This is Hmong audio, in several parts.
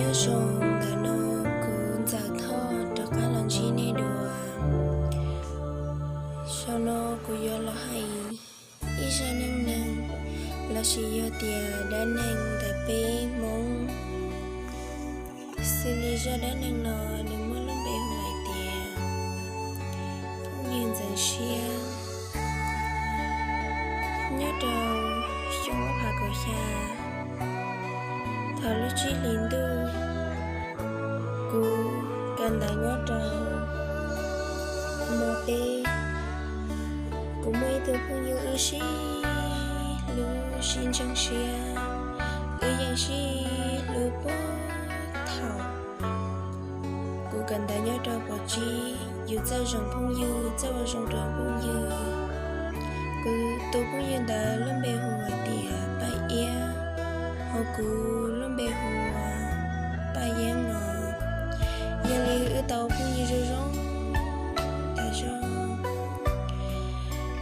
Nyob zoo, ntawm no kuv Ntxawm Thoj rov qab los ntsib nej dua. Zaum no kuv yuav los hais ib zaj neej neeg, lossis yog tias dab neeg ntawm peb Hmoob. Xws li zaj dab neeg no nws muaj lub npe hu hais tias Phooj Ywg Ntxeev Siab. Nyob rau xyoo ob phav kaum xya, thaum lub tsib hlis ntuj, kuv kawm ntawv nyob rau mos peb. Kuv muaj ib tug phooj ywg wb sib hlub sib ntseeg siab, wb yeej sib hlub puag thaum kuv kawm ntawv nyob rau pos tsib. Yus txawj zoo phooj ywg, txawj ua zoo rau phooj ywg. Kuv tus phooj ywg ntawd lub npe hu hais tias Paj Iab, ho kuv lub npe hu ua Paj Yeeb no. Yog li wb tau phooj ywg zoo zoo tas zog.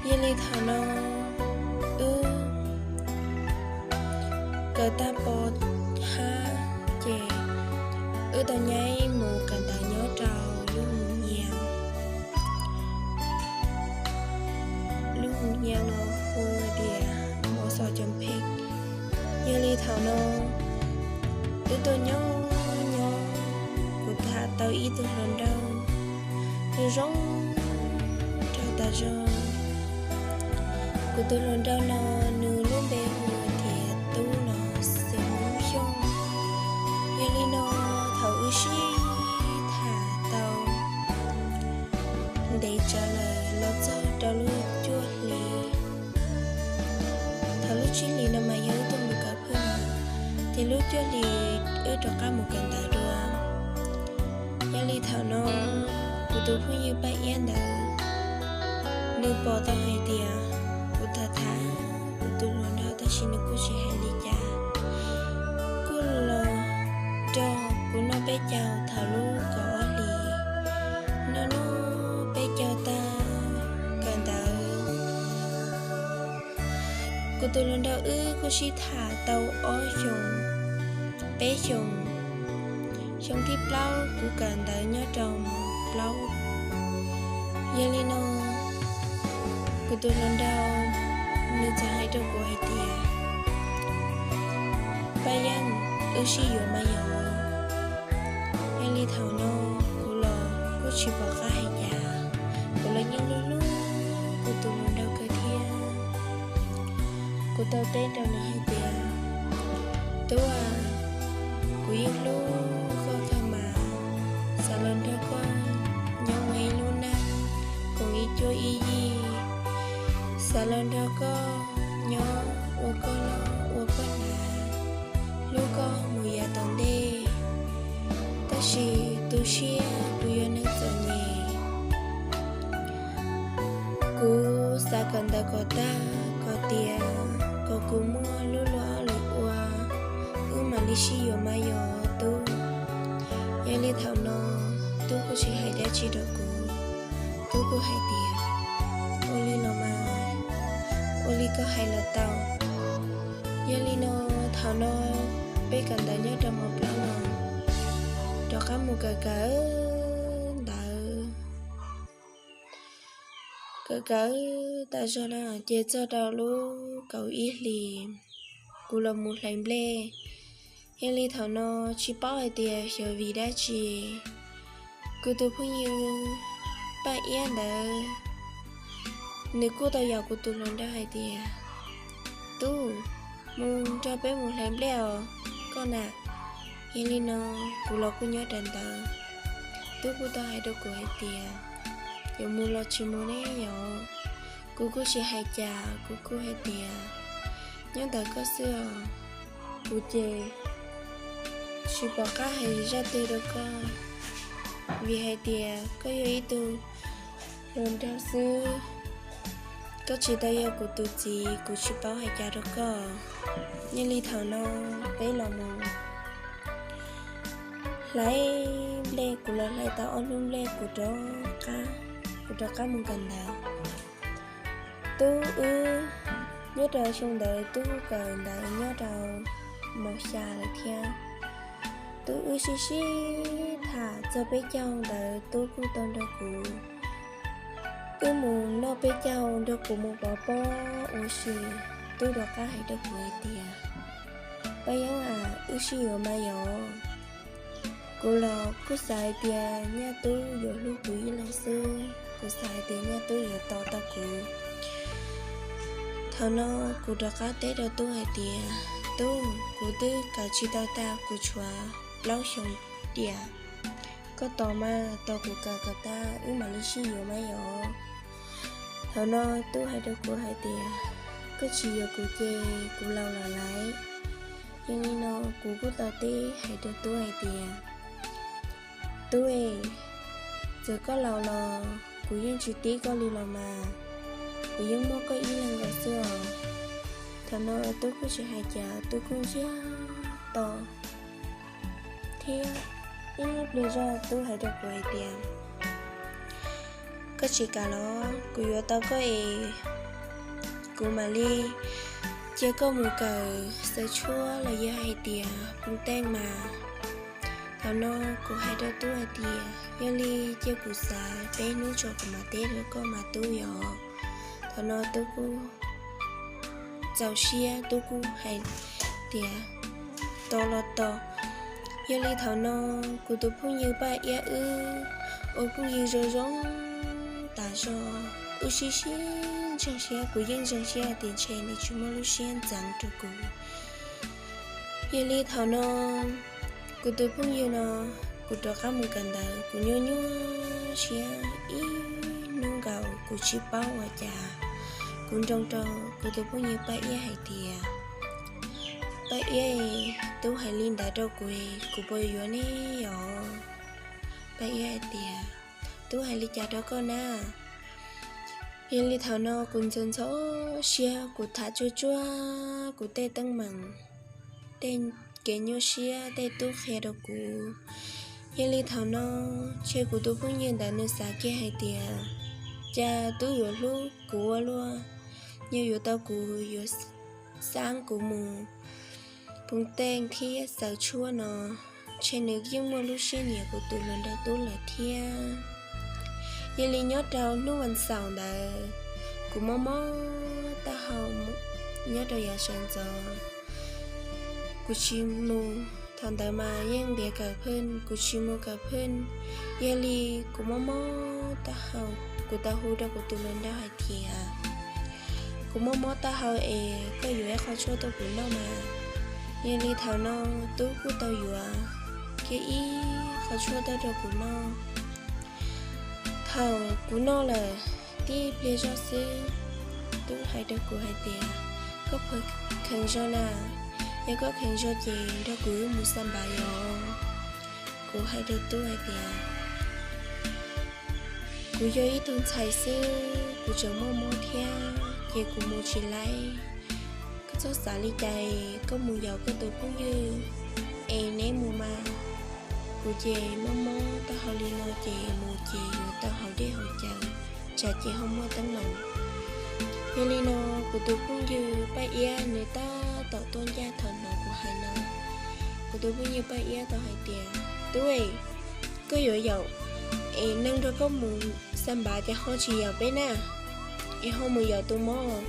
Yog li thaum no wb kawm tag pos hab ces wb tau nyaib mus kawm ntawv nyob rau lub mus nyias. Lub mus nyias no hu tias Mos Xos Cov Pheej. Yog li thaum no wb tuaj nyob nyob, kuv tham tau ib tug hluas nraug zoo zoo nraug tas zog. Kuv tus hluas nraug no nws lub npe hu tias Tub no, xeem Hmoob Xyooj. Yog li no thaum wb sib tham tau ntev tsawv lawm los txog rau lub cuaj hli. Thaum lub tsib hlis no mas yog wb tuaj mus kawm phwj, ces lub cuaj hlis wb rov qab mus kawm ntawv dua. Yog li thaum no kuv tus phooj ywg Paj Iab ntawd nws pom tau hais tias kuv tham tham kuv tus hluas nraug tab sis nws kuj tsis hais li cas, kuj los nrog kuv noj peb caug thaum lub kaum ob hlis, noj noj peb caug tag kawm ntawv. Kuv tus hluas nraug wb kuj sib tham tau ob xyoos, peb xyoos, xyoo thib plaub kuv kawm ntawv nyob rau mos plaub. Yog li no kuv tus hluas nraug nws txawm hais rau kuv hais tias, Paj Yeeb, wb sib yuav mas yog. Yog li thaum no kuv los kuj tsis pom qab hais cas, kuv los yeej hlub hlub kuv tus hluas nraug kawg thiab. Kuv tau teb rau nws hais tias, Tub aw, kuv yeej hlub koj kawg mas, xav los nrog koj nyob ua ib lub neej koom ib cuab ib yig, xav los nrog koj nyob ua koj loj ua koj hnav, hlub koj mus yav tom ntej. Tab sis tu siab kuv yog neeg txom nyem. Kuv xav kawm ntawv kom tag kom tiav kom kuv muaj lub luag lwm ua, wb mam li sib yuav mas yog tub. Yog li thaum no tub kuj tsis hais dab tsi rau kuv, tub kuj hais tias, Ua li los mas, ua li koj hais los tau. Yog li no thaum no peb kawm ntawv nyob rau mos plaub no rov qab mus kawm kawm ntawv, kawm kawm tas zog na ces txog rau lub kaum ib hlis kuv los mus hlais nplej. Yog li thaum no tsis paub hais tias xyov vim dab tsi, kuv tus phooj ywg Paj Iab ntawd nws kuj tau yaum kuv tus hluas nraug hais tias, Tub, mus nrog peb mus hlais nplej os koj na. Yog li no kuv los kuj nyob rau ntawd, tub kuj tau hais rau kuv hais tias, Yuav mus los tsis mus ne yom? Kuv kuj tsis hais cas, kuv kuj hais tias, Nyob ntawm koj xwb os. Kuv ces tsis pom qab hais zaj twg rau koj, vim hais tias koj yog ib tug hluas nraug xwb, koj tsis tau yog kuv tus txiv, kuv tsis paub hais cas rau koj. Yog li thaum no peb los mus hlais nplej, kuv los hlais tau ob hnub nplej kuv rov qab, kuv rov qab mus kawm ntawv. Tub wb nyob rau xyoo ntawd tub kawm ntawv nyob rau mos xya lawm thiab. Tub wb sib sib tham txog peb caug ntawd, Tub kuj tau nrog kuv wb mus noj peb caug, nrog kuv mus pov pob ua si. Tub rov qab hais rau kuv hais tias, Paj Yeeb aw, wb sib yuav mas yog? Kuv los kuj xav hais tias nyaj Tub yuav hlub kuv ib leeg xwb, kuv xav hais tias nyaj Tub yuav tos tau kuv. Thaum no kuv rov qab teb rau Tub hais tias, Tub, kuv twb kawm tsis tau tag, kuv tshuav plaub xyoo tiam. Koj tos mas, tos kuv kawm kom tag wb mam li sib yuav mas yog? Thaum no Tub hais rau kuv hais tias, Koj tsis yuav kuv ces kuv laus lawm lauj. Yog li no kuv kuj tau teb hais rau Tub hais tias, Tub, txawm koj laus los kuv yeej tsis tib koj li los mas, kuv yeej muaj koj ib leeg nkaus xwb os. Thaum no Tub kuj tsis hais cas, Tub kuj ntsiag to thiab. Ib pliag zog Tub hais rau kuv hais tias, Koj tsis kam los? Kuv yuav tau koj es kuv mam li cia koj mus kawm xaws tshuab los yog hais tias poob teej mas. Thaum no kuv hais rau Tub hais tias, Yog li cia kuv xav peb hnub tso kuv mam teb rau koj mas Tub yog? Thaum no Tub kuj txaus siab, Tub kuj hais tias, Tos los tos. Yog li thaum no kuv tus phooj ywg Paj Iab wb ua phooj ywg zoo zoo tas zog, wb sib sib ntseeg siab, kuv yeej ntseeg siab tias ntshe nws tsis muaj lub siab ntxeev rau kuv. Yog li thaum no kuv tus phooj ywg no, kuv rov qab mus kawm ntawv, kuv nyuaj nyuaj siab ib hnub nkaus, kuv tsis paub ua cas, kuv nroo rau kuv tus phooj ywg Paj Iab hais tias, Paj Iab, Tub hais li ntawd rau kuv, kuv puas yuav ne yog? Paj Iab hais tias, Tub hais li cas rau koj na? Yog li thaum no kuv ntxhov ntxhov siab, kuv tham tsuag tsuag kuv tej teeb meem, tej kev nyuaj siab, tej tub qhia rau kuv. Yog li thaum no ntshe kuv tus phooj ywg ntawd nws xav kiag hais tias, cas Tub yuav hlub kuv ua luaj, yog yuav tau kuv yuav xab kuv mus poob teej thiab xaws tshuab no, ntshe nws yeej muaj lub siab nyiam kuv tus hluas nraug Tub lawm thiab. Yog li nyob rau hnub vas xaum ntawd, kuv mob mob taub hau nyob rau yav sawv ntxov, kuv tsis mus. Thaum ntawd mas yeej ntiav kawm pheej, kuv tsis mus kawm pheej. Yog li kuv mob mob taub hau, kuv tau hu rau kuv tus hluas nraug hais tias, kuv mob mob taub hau es koj yuav ib qho tshuaj tuaj kuv noj mas. Yog li thaum no Tub kuj tau yuav kiag ib qho tshuaj tuaj rau kuv noj. Thaum kuv noj lawm tib pliag zog xwb, Tub hais rau kuv hais tias, koj puas kheev zog na? Yog koj kheev zog ces nrog kuv wb mus xa npav yom. Kuv hais rau Tub hais tias, kuv yog ib tug ntxhais xwb, kuv tseem mob mob thiab ces kuv mus tsis laib. Koj txhob xav li cas, koj mus yaum koj tus phooj ywg es neb mus mas. Kuv ces mob mob taub hau li no ces mus ces yuav tau haus dej haus cawv, tsam ces ho muaj teeb meem. Yog li no kuv tus phooj ywg Paj Iab nws tab tom tuaj ncaj thaum no kuv hais no. Kuv tus phooj ywg Paj Iab tau hais tias, Tub, koj yuav yaum es neeg nrog koj mus xa npav ces ho tsis yaum peb na, es ho mus yaum tus mob.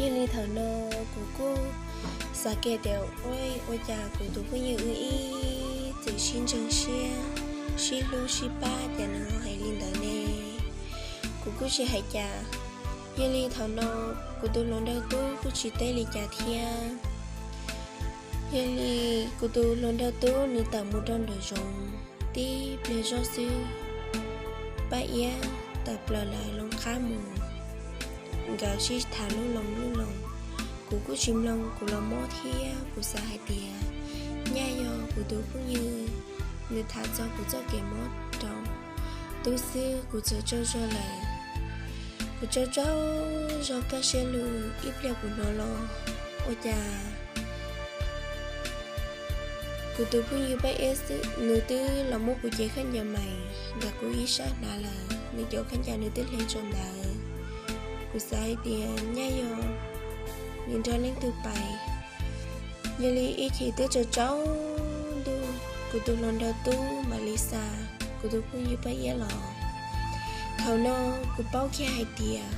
Yog li thaum no kuv kuj xav kiag tias, ua cas kuv tus phooj ywg wb ib txwm sib ntseeg siab, sib hlub sib pab cas nws ho hais li ntawd ne? Kuv kuj tsis hais cas. Yog li thaum no kuv tus hluas nraug Tub kuj tsis teb li cas thiab. Yog li kuv tus hluas nraug Tub nws tawm mus rau nraum zoov, tib pliag zog xwb, Paj Iab tawm plaws lawv loo qab mus, nkawd sib tham lub loo lub loo. Kuv kuj tsis mloog, kuv los mob thiab kuv xav hais tias nyaj yog kuv tus phooj ywg nws tham txog kuv txoj kev mob rau Tub xwb, kuv txawm tsaug zog lawm. Kuv tsaug tsaug zog kaj siab lug, ib pliag kuv hnov los ua cas kuv tus phooj ywg Paj Iab xwb nws twb los muab kuv cev khaub ncaws mais ntawm kuv ib sab hnav lawm, nws cev khaub ncaws nws twb hle tso ntawd. Kuv xav hais tias nyaj yog nws nrog leej twg pais. Yog li ib chim twb tsaug tsaug kuv tus hluas nraug tub mam li xa kuv tus phooj ywg Paj Iab los. Thaum no kuv paub kiag hais tias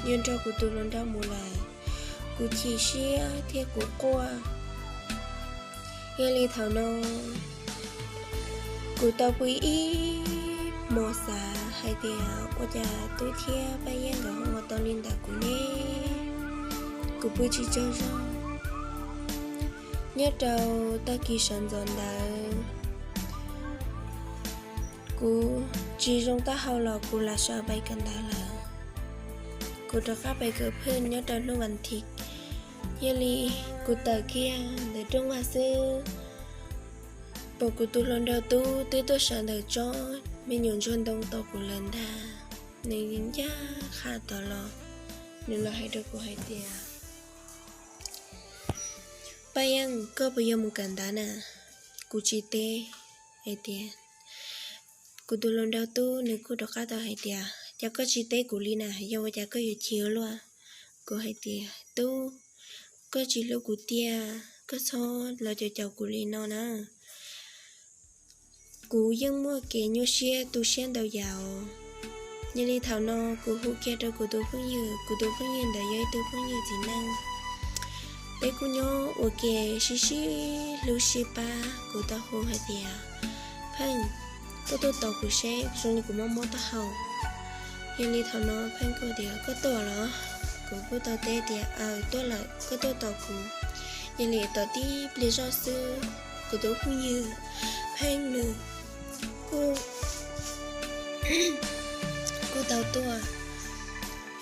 yog nrog kuv tus hluas nraug mus lawm, kuv chim siab thiab kuv quaj. Yog li thaum no kuv tau pw ib hmos xav hais tias ua cas tub thiab Paj Iab nkawd ho ua tau li ntawd kuv ne, kuv pw tsis tsaug zog. Nyob rau tag kis sawv ntxov ntawd, kuv tsis zoo taub hau los kuv lam sawv pais kawm ntawv lawm. Kuv rov qab pais kawm phwj nyob rau hnub vas thiv, yog li kuv tawm kiag ntawm rooj vag xwb, pom kuv tus hluas nraug tub twb tuaj sawv ntawm tsob me nyuam ntsuag ntoo tos kuv lawm ntag. Nws ncaj qha tod los, nws los hais rau kuv hais tias, Paj Yeej, koj puas yog mus kawm ntawv na? Kuv tsis teb hais tias, kuv tus hluas nraug tub nws kuj rov qab tau hais tias, Cas koj tsis teb kuv li na, yog ua cas koj yuav chim ua luaj? Kuv hais tias, Tub, koj tsis hlub kuv tiag, koj txhob los caum caum kuv li no na. Kuv yeej muaj kev nyuaj siab tu siab ntau yam. Yog li thaum no kuv hu kiag rau kuv tus phooj ywg, kuv tus phooj ywg ntawd yog ib tug phooj ywg txiv neej. Peb kuj nyob ua ke sib sib hlub sib pab, kuv tau hu hais tias, Pheej, koj tuaj tos kuv seb, zoo li kuv mob mob taub hau. Yog li thaum no Pheej kuj tias, Koj tuaj los? Kuv kuj tau teb tias, Aws, tuaj lawm, koj tuaj tos kuv. Yog li tom tib pliag zoj xwb, kuv tus phooj ywg Pheej nws kuj, kuj tau tuaj.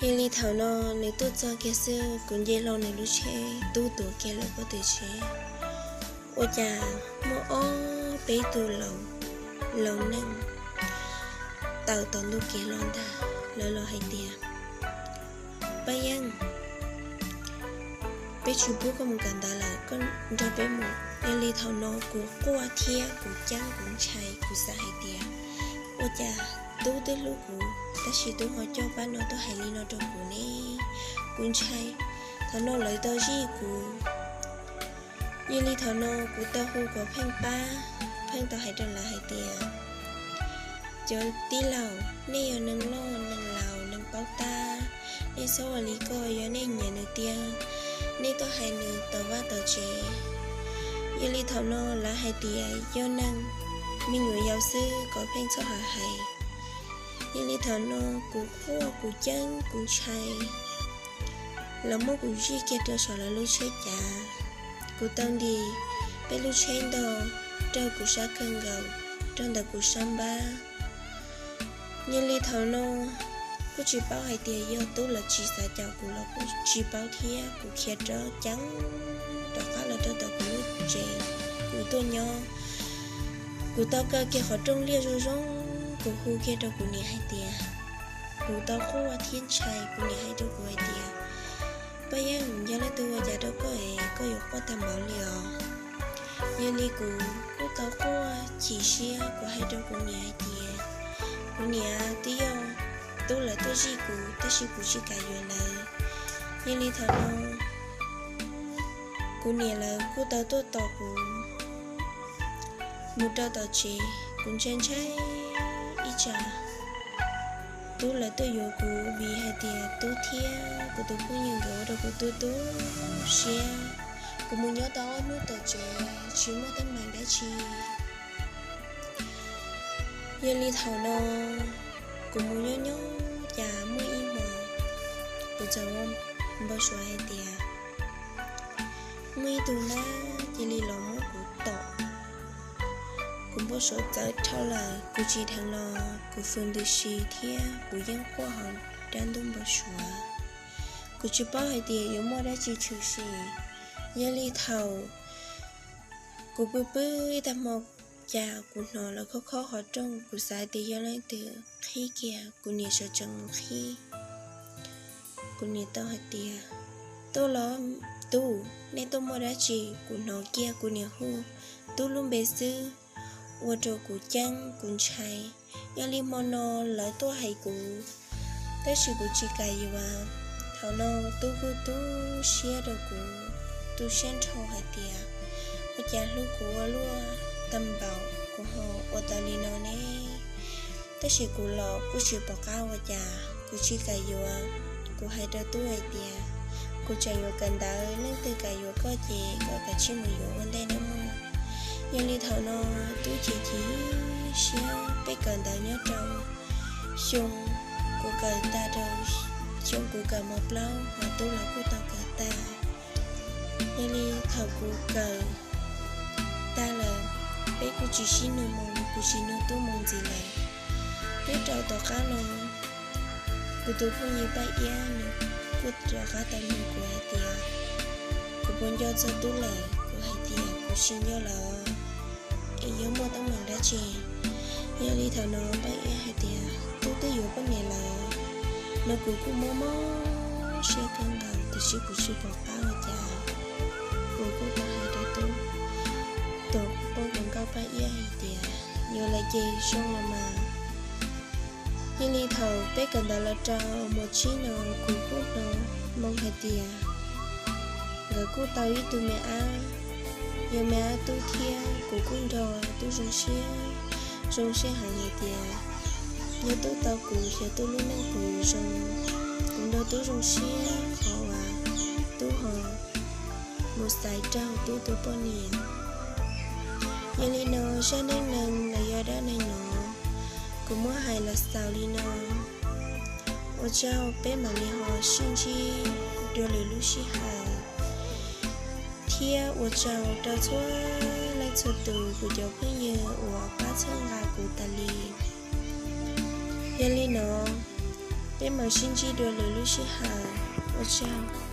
Yog li thaum no nws tuaj txog kiag xwb, kuv nce hlo nws lub tsheb, Tub tuav kiag lawm pob tw tsev. Ua cas muaj ob peb tug laus neej tawm tom ntug kev los ntag, lawv los hais tias, Paj Yeej, peb tsis pub koj mus kawm ntawv lawm, koj nrog peb mus. Yog li thaum no kuv quaj thiab kuv ceeb kuv ntshai, kuv xav hais tias, Ua cas Tub twb hlub kuv, tab sis Tub ho coj pab no tuaj hais li no rau kuv ne? Kuv ntshai, thaum no lawv tau zij kuv. Yog li thaum no kuv tau hu kom Pheej pab, Pheej tau hais rau lawv hais tias, Cov tij laug, nej yog neeg loj neeg laus neeg paub tab, nej txhob ua li ko, yog nej nyiam nws tiag, nej tuaj hais nws tom vaj tom tsev. Yog li thaum no lawv hais tias yog neeg me nyuam yaus xwb kom Pheej txhob hais hais. Yog li thaum no kuv quaj kuv ceeb kuv ntshai, lawv muab kuv zij kiag rau saum lawv lub tsheb cav. Kuv tau nti peb lub tsheb ntog raug kuv sab kawg nkaus, raug ntawm kuv sab npab. Yog li thaum no kuj tsis paub hais tias yog Tub lawv tsis xav caum kuv los kuj tsis paub thiab, kuv khiav rov ceeb rov qab los rau tom kuv lub tsev, kuv tuaj nyob. Kuv tau kaw kiag qhov rooj liaj zoo zoo, kuv hu kiag rau kuv niam hais tias, kuv tau quaj thiab ntshai, kuv niam hais rau kuv hais tias, Paj Yeej, yog leej twg ua cas rau koj es koj yuav quaj tag npaum li os? Yog li kuv kuj tau quaj chim siab, kuv hais rau kuv niam hais tias, kuv niam, twb yog Tub lawv tuaj zij kuv tab sis kuv tsis kam yuav lawv. Yog li thaum no kuv niam lawv kuj tau tuaj tos kuv mus rau tom tsev, kuv ntshai ntshai ib tsam Tub lawv tuaj yuav kuv, vim hais tias Tub thiab kuv tus phooj ywg nkawd ua rau kuv tu tu siab. Kuv mus nyob tau ob hnub tom tsev tsis muaj teeb meem dab tsi. Yog li thaum no kuv mus nyob nyob cas muaj ib hmos kuv txawm npau suav hais tias muaj ib tug nab cia li los muab kuv tom. Kuv npau suav txawv dhau lawm, kuv tsis dheev los kuv fws ntws si thiab kuv yeej quaj hauv dab ntub npau suav. Kuv tsis paub hais tias yuav muaj dab tsi tshwm sim. Yog li thaum kuv pw pw ib tag hmo cas kuv hnov lawv khob khob qhov rooj, kuv xav tias yog leej twg qhib kiag, kuv niam sawv tsees qhib. Kuv niam tau hais tias, Tuaj los Tub, nej tuaj muaj dab tsi? Kuv hnov kiag kuv niam hu Tub lub npe xwb, ua rau kuv ceeb kuv ntshai. Yog li hmo no lawv tuaj hais kuv, tab sis kuv tsis kam yuav. Thaum no Tub kuj tu siab rau kuv, tu siab nrho hais tias, Ua cas hlub kuv ua luaj? tag npaum kuv ho ua tau li no ne. Tab sis kuv los kuj tsis pom qab ua cas, kuv tsis kam yuav. Kuv hais rau tub hais tias kuv tseem yuav kawm ntawv, leej twg kam yuav koj ces koj kav tsij mus yuav ua ntej nawb mog. Yog li thaum no tub chim chim siab, peb kawm ntawv nyob rau xyoo, kuv kawm tag rau xyoo kuv kawm mos plaub, ho tub los kuj tau kawm tag. Yog li thaum kuv kawm tag lawm, peb kuj tsis sib nug moo, kuv tsis nug tub moo ntxiv lawm. Nyob rau tom qab no, kuv tus phooj ywg Paj Iab nws kuj rov qab tau nug kuv hais tias kuv puas nco txog tub lawm. Kuv hais tias kuv tsis nco lawm, es yog muaj teeb meem dab tsi? Yog li thaum no Paj Iab hais tias tub twb yuav poj niam lawm no, kuv kuj mob mob siab kawg nkaus, tiam sis kuv tsis pom qab ua cas. Kuv kuj tau hais rau tub, tus poj ntxoog nkauj Paj Iab hais tias yuav lawm ces zoo los mas. Yog li thaum peb kawm ntawv los rau mos tsib no, kuv kuj hnov moo hais tias nkawd kuj tau ib tug me ab, yog me ab tub thiab. Kuv kuj nrog tub zoo siab, zoo siab heev hais tias yog tub tau kuv xyov tub lub neej puas yuav zoo. Kuv nrog tub zoo siab qhov uas tub ho mus xaiv raug tub tus poj niam. Yog li no zaj neej neeg los yog dab neeg no kuv muab hais los xaus li no. Ua tsaug peb mam li ho sib ntsib dua lwm lub sij hawm, thiab ua tsaug rau txhua leej txhua tus kuv cov phooj ywg uas pab txhawb nqa kuv tas li. Yog li no peb mam sib ntsib dua lwm lub sij hawm. Ua tsaug.